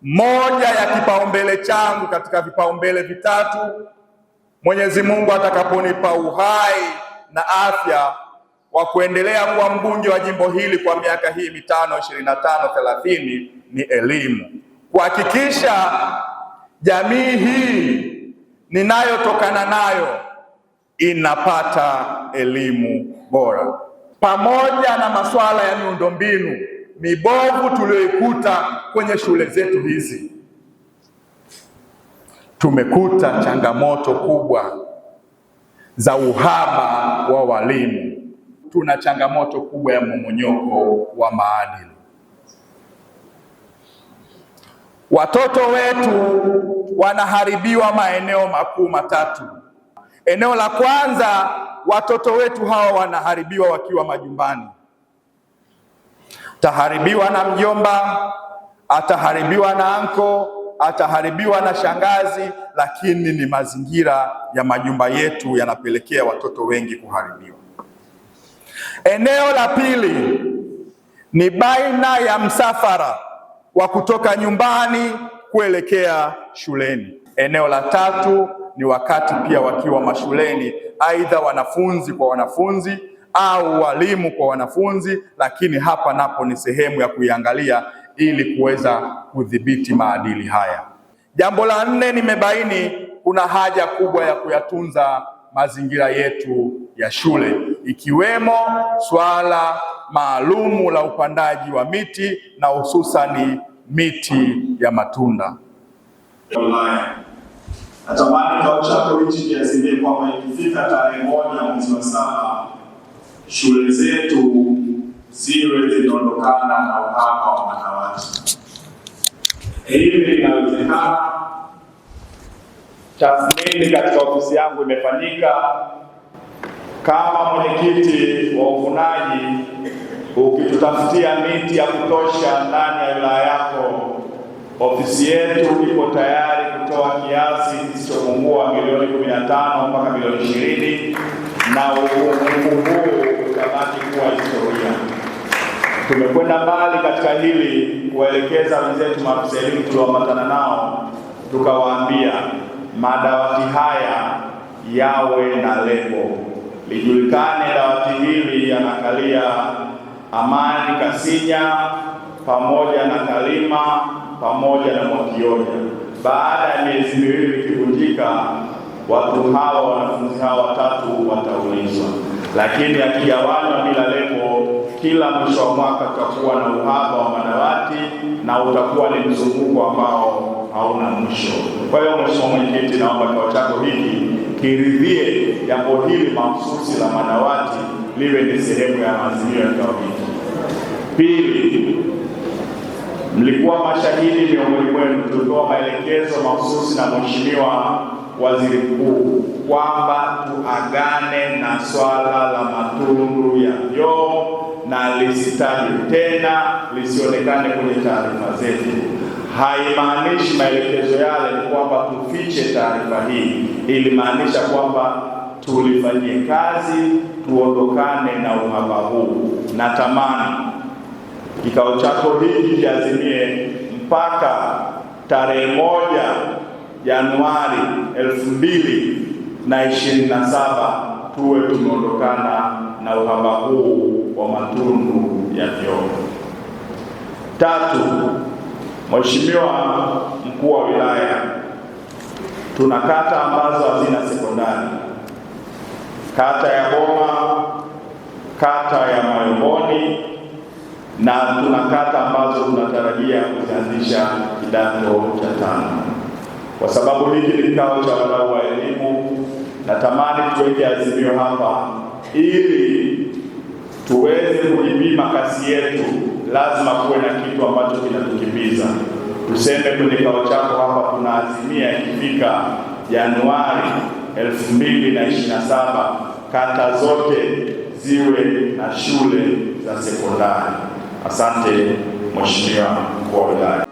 Moja ya kipaumbele changu katika vipaumbele vitatu, Mwenyezi Mungu atakaponipa uhai na afya wa kuendelea kuwa mbunge wa jimbo hili kwa miaka hii 5, 25, 30, ni elimu, kuhakikisha jamii hii ninayotokana nayo inapata elimu bora, pamoja na masuala ya miundombinu mibovu tuliyoikuta kwenye shule zetu hizi. Tumekuta changamoto kubwa za uhaba wa walimu, tuna changamoto kubwa ya mmomonyoko wa maadili. Watoto wetu wanaharibiwa maeneo makuu matatu. Eneo la kwanza, watoto wetu hawa wanaharibiwa wakiwa majumbani. Ataharibiwa na mjomba, ataharibiwa na anko, ataharibiwa na shangazi, lakini ni mazingira ya majumba yetu yanapelekea watoto wengi kuharibiwa. Eneo la pili ni baina ya msafara wa kutoka nyumbani kuelekea shuleni. Eneo la tatu ni wakati pia wakiwa mashuleni, aidha wanafunzi kwa wanafunzi au walimu kwa wanafunzi, lakini hapa napo ni sehemu ya kuiangalia ili kuweza kudhibiti maadili haya. Jambo la nne, nimebaini kuna haja kubwa ya kuyatunza mazingira yetu ya shule, ikiwemo swala maalumu la upandaji wa miti na hususani miti ya matunda. Natamani kikao chako hichi kiazimie kwamba ikifika tarehe 1 mwezi wa 7 shule zetu ziwe zinaondokana na uhaba wa madawati. Hili linawezekana. Tathmini katika ofisi yangu imefanyika. Kama mwenyekiti wa uvunaji, ukitutafutia miti ya kutosha ndani ya wilaya yako, ofisi yetu ipo tayari kutoa kiasi kisichopungua milioni 15 mpaka milioni 20, na upungufu huu utabaki kuwa historia. Tumekwenda mbali katika hili kuwaelekeza wenzetu maafisa elimu tulioambatana nao, tukawaambia madawati haya yawe na lebo, lijulikane dawati hili yanakalia Amani Kasinya pamoja na Kalima pamoja na Mwakioja. Baada ya miezi miwili ikivunjika, watu hawa wanafunzi hawa watatu wataulizwa, lakini akigawanywa bila lebo, kila mwisho wa mwaka tutakuwa na uhaba wa madawati na utakuwa ni mzunguko ambao hauna mwisho. Kwa hiyo, Mheshimiwa Mwenyekiti, naomba kikao chako hiki kiridhie jambo hili mahususi la madawati liwe ni sehemu ya maazimio ya kikao hiki. Pili, mlikuwa mashahidi miongoni mwenu, tulitoa maelekezo mahususi na Mheshimiwa Waziri Mkuu kwamba tuagane na swala la matundu ya vyoo na lisitajwe tena, lisionekane kwenye taarifa zetu. Haimaanishi maelekezo yale ni kwamba tufiche taarifa hii, ilimaanisha kwamba tulifanyie kazi, tuondokane na uhaba huu. Natamani kikao chako hiki kiazimie mpaka tarehe 1 Januari 2027 tuwe tumeondokana na uhaba huu wa matundu ya vyoo. Tatu, Mheshimiwa Mkuu wa Wilaya, tuna kata ambazo hazina sekondari, kata ya Boma, kata ya Mayomboni na tuna kata ambazo tunatarajia kuzianzisha kidato cha 5. Kwa sababu hiki ni kikao cha wadau wa elimu, natamani tuweke azimio hapa ili tuweze kujipima kasi yetu. Lazima kuwe na kitu ambacho kinatukimbiza. Tuseme kwenye kikao chako hapa tunaazimia ikifika Januari 2027 kata zote ziwe na shule za sekondari. Asante Mheshimiwa Mkuu wa Wilaya.